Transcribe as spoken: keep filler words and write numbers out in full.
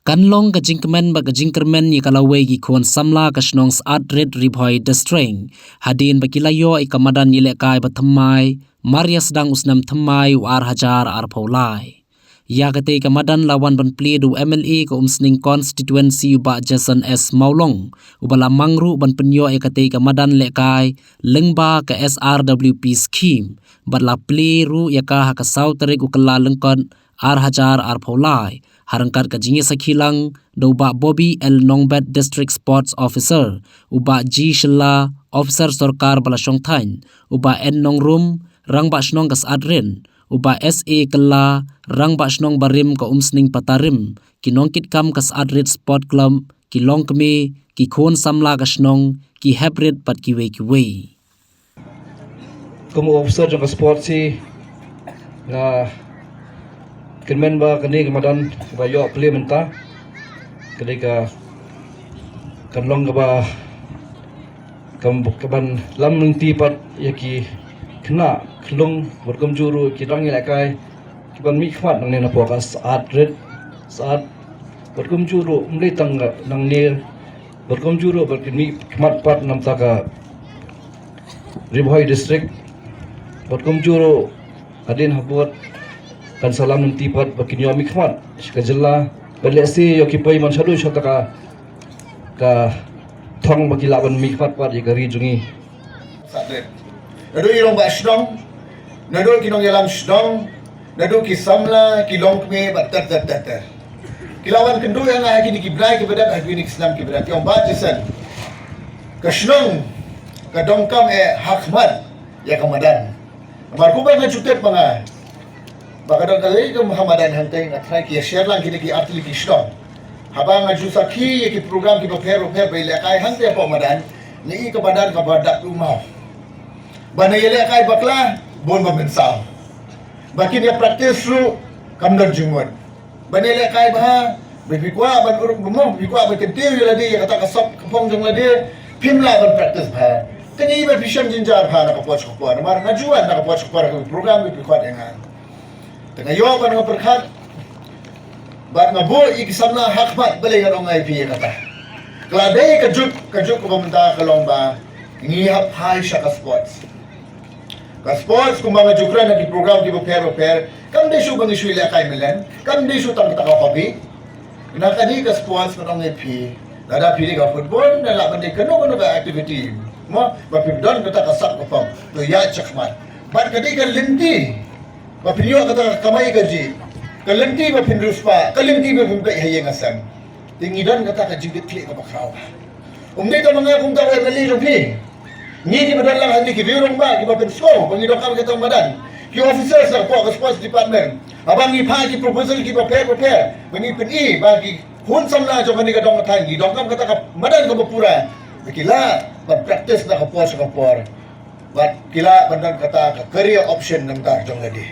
Kan long ka jingkmen bad ka jingkyrmen ïa ka lawei ki khun samla ka shnong Syed Rit, Ri Bhoi District, hadien ba ki la ïoh ïa ka madan ïalehkai ba thymmai mar ïa sdang u snem thymmai u ar hajar arphew lai. Ïa katei ka madan la wan ban plie da u M L A ka Umsning Constituency u Bah Jason S Mawlong, uba la mang ruh ban pynïoh ïa katei ka madan lehkai lyngba ka S R W P scheme, bad la plie ruh ïa ka ha ka saw tarik u Kyllalyngkot ar hajar arphew lai, ha ryngkat ka jingïasakhi lang da u Bah Bobby L Nongbet, District Sports Officer, u Bah G Shylla, Officer Sorkar ba la shongthait, u Bah N Nongrum, Rangbah Shnong ka Syed Rit, u Bah S A Kylla, Rangbah Shnong barim ka Umsning Patarim, ki nongkitkam ka Syed Rit Sport Club, ki longkmie, ki khun samla ka shnong, ki hep rit bad kiwei kiwei. Kum u officer jong ka sports hi, nga kyrmen ba kane ka madan ba ïoh plie mynta, kane ka kan long kaba, kam, kaban lam lynti pat ïa ki khynnah khynlung bad kumjuh ruh ki dang ïalehkai kiban mihkhmat nangne na poh ka Syed Rit, Syed, bad kumjuh ruh ym dei tang nangne, bad kumjuh ruh bad ki mihkhmat pat na bynta ka Ri Bhoi District, bad kumjuh ruh hadien habud kan sa lam lynti pat ba kin ïoh mihkhmat sha ka jylla, bad lehse ïoh ki poi man shaduh shata ka, ka thong ba ki lah ban mihkhmat pat ïa ka ri jong ngi. Naduh i rangbah shnong, naduh ki nongïalam shnong, naduh ki samla, ki longkmie bad ter ter ter ter. Ki la wan kynduh ïa nga ha kine ki bnai kiba dep, ha kine ki snem kiba dep. Ki ong, Bah Jason, ka shnong ka donkam eh ha khmat ïa ka madan. Namar kumba nga ju tip ma nga ba ka don ka lei ka ha madan, hangtei nga tharai ki ïa share lang kine ki artylli ki shnong. Haba nga ju sakhi ïa ki program kiba pher bapher ba ïalehkai hangtei hapoh madan, nga i ka madan kaba dap ummaw. Ba na ïalehkai bakla bun ba mynsaw. Ba kin ïa practice ruh kam don jingmut. Ban ïalehkai bha, ba phi kwah ban uruk bymmo, ba phi kwah ban kyntiew ïa lade ïa kata ka sop ka phong jong lade, phim lah ban practice bha. Kane ba phi shem jynjar bha na ka por sha ka por, namar nga ju wan na ka por sha ka por ha ka program ba phi khot ïa nga. Te nga ïoh ban nga pyrkhat bad nga buh ïa ki samla ha khmat, balei ngan ong ïa phi ïa kata. Ka la dei ka juk, ka juk kaba mynta ka long ba ngi hap phai sha ka sports. Ka sports kumba nga ju kren ha ki program kiba pher bapher, kam dei shuh ba ngi shu ïalehkai mlien, kam dei shuh tang kata ka hobby. Na kane ka sports ngan ong ïa phi, lada phi dei ka football, ngan lah ban dei kano kano ka activity, mo, ba phi don kata ka sap ka pom, to ïaid shakhmat. Bad ka dei ka lynti ba phin ïoh kata ka kamai kajih, ka lynti ba phin riewspah, ka lynti ba phin peit ha ïing ha sem. Te ngi don kata ka jingkitkhlieh kaba khraw. Ym dei tang ma nga kumta u M L A jong phi. Ngi kiba don lang hangne ki riew rangbah kiba pynsngew ba ngi donkam kata ka madan, ki officers na ka pok ka sports department, haba ngi phah ki proposal kiba pher bapher ba ngi pyni ba ki khun samla jong kane ka dong ka thaiñ ki donkam kata ka madan kaba pura, ba ki lah ban practice na ka por sha ka por, bad ki lah ban don kata ka career option na ka bynta jong lade.